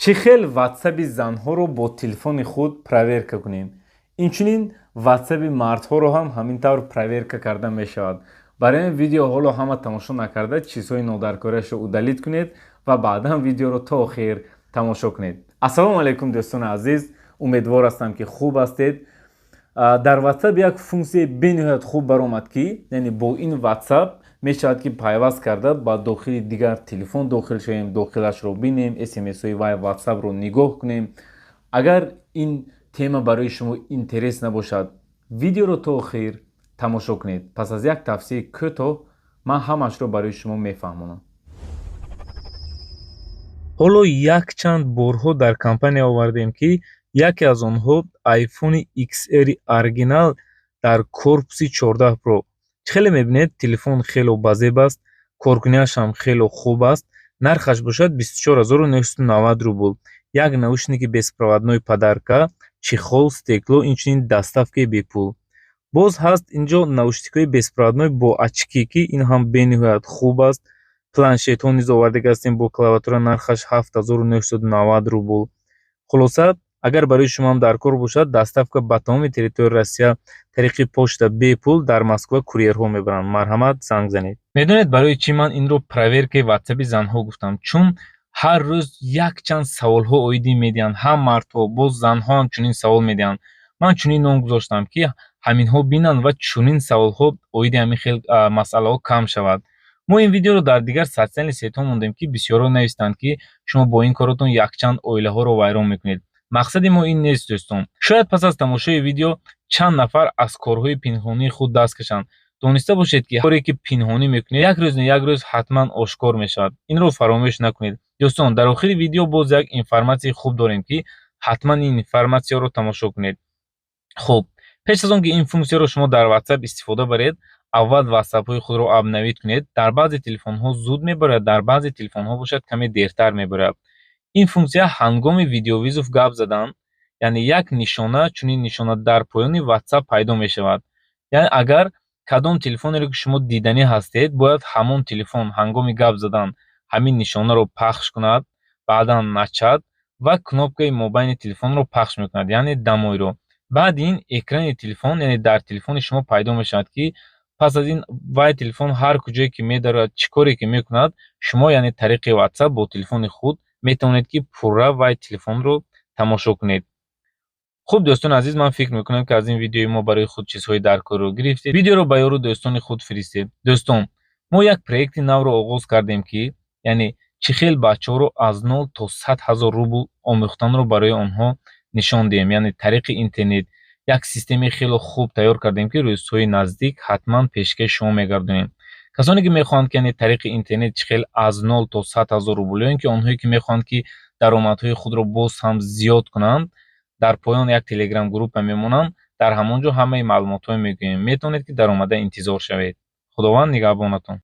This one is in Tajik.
Чӣ хел ватсаби занҳоро бо телефони худ проверка кунем? Инчунин ватсаби мардҳоро ҳам ҳамин тавр проверка карда мешавад. Барои ин видео ҳоло ҳама тамошо накарда, чизҳои нодаркориашро удалить кунед ва баъдан видеоро то охир тамошо кунед. Ассалому алайкум, дӯстони азиз, умедвор ҳастам, ки хуб ҳастед. Дар Ватсап як функсияи бениҳоят хуб баромад, ки яъне бо ин Ватсап мешавад, ки пайваст карда ба дохили дигар телефон дохил шавем, дохилашро бинем, смсҳои вай Ватсапро нигоҳ кунем. Агар ин тема барои шумо интерес набошад, видеоро то охир тамошо кунед. Пас аз як тавсияи кӯтоҳ ман ҳамаашро барои шумо мефаҳмонам. Ҳоло якчанд борҳо дар компания овардем, ки яке аз онҳо iPhone XR оригинал дар корпуси 14 Pro. Чӣ хеле мебинед, телефон хело базеб аст, коркуниаш ҳам хело хуб аст. Нархаш бошад 24 990 рубл. Як наушники беспроводной подарка, чехол, стекло, инчунин доставкаи бепул. Боз ҳаст инҷо наушникҳои беспроводной бо очки, ки ин ҳам бениҳоят хуб аст. Планшетҳо низ овардаги ҳастем бо клавиатура, нархаш 7990 рубл. Хулоса, агар барои шумо ҳам дар кор бошад, доставка ба тамоми территорияи Россия тариқи почта бепул, дар Москва курьерҳо мебаранд. Марҳамат, занг занед. Медонед, барои чӣ ман инро проверкаи ватсаби занҳо гуфтам? Чун ҳар рӯз якчанд саволҳо оидӣ медиҳанд, ҳам мардҳо, боз занҳо ҳам чунин савол медиҳанд. Ман чунин ном гузоштам, ки ҳаминҳо бинанд ва чунин саволҳо оиди ҳамин хел масъалаҳо кам шавад. Мо ин видеоро дар дигар социальный сетьҳо мондем, ки бисёрҳо навистанд, ки шумо бо ин коротон якчанд оилаҳоро вайрон мекунед. Мақсади мо ин нест, дӯстон. Шояд пас аз тамошои видео чанд нафар аз корҳои пинҳонии худ даст кашанд. Дониста бошед, ки коре ки пинҳонӣ мекунед, як рӯз не як рӯз ҳатман ошкор мешавад. Инро фаромӯш накунед. Дӯстон, дар охири видео боз як информатсияи хуб дорем, ки ҳатман ин информатсияро тамошо кунед. Хуб, пеш аз он ки ин функсияро шумо дар Ватсап истифода баред, аввал ватсапҳои худро обновить кунед. Дар баъзе телефонҳо зуд мебарояд, дар баъзе телефонҳо бошад, каме дертар мебарояд. Ин функсия ҳангоми видеовызов гап задан, яъне як нишона, чунин нишона дар поёни Ватсап пайдо мешавад. Яъне агар кадом телефонеро ки шумо диданӣ ҳастед, бояд ҳамон телефон ҳангоми гап задан ҳамин нишонаро пахш кунад, баъдан начать ва кнопкаи мобайни телефонро пахш мекунад, яъне домойро. Баъди ин экрани телефон, яъне дар телефони шумо пайдо мешавад, ки пас аз ин вай телефон ҳар куҷое ки медарояд, чӣ коре ки мекунад, шумо яъне тариқи Ватсап бо телефони худ метавонед, ки пурра вай телефонро тамошо кунед. Хуб, дӯстони азиз, ман фикр мекунам, ки аз ин видеои мо барои худ чизҳои даркориро гирифтед. Видеоро ба ёру дӯстони худ фиристед. Дӯстон, мо як проекти навро оғоз кардем, ки яъне чӣ хел бачаҳоро аз нол то 100 000 рубл омӯхтанро барои онҳо нишон диҳем, яъне тариқи интернет. Як системаи хело хуб тайёр кардем, ки рӯзҳои наздик ҳатман пешкаши шумо мегардонем. Касоне ки мехоҳанд, ки яъне тариқи интернет чӣ хел аз нол то 100 000 рубл, ё ин ки онҳое ки мехоҳанд, ки даромадҳои худро боз ҳам зиёд кунанд, дар поён як телеграм группа мемонам, дар ҳамон ҷо ҳамаи маълумотҳо мегӯем. Метавонед, ки даромада интизор шавед. Худованд нигаҳбонатон.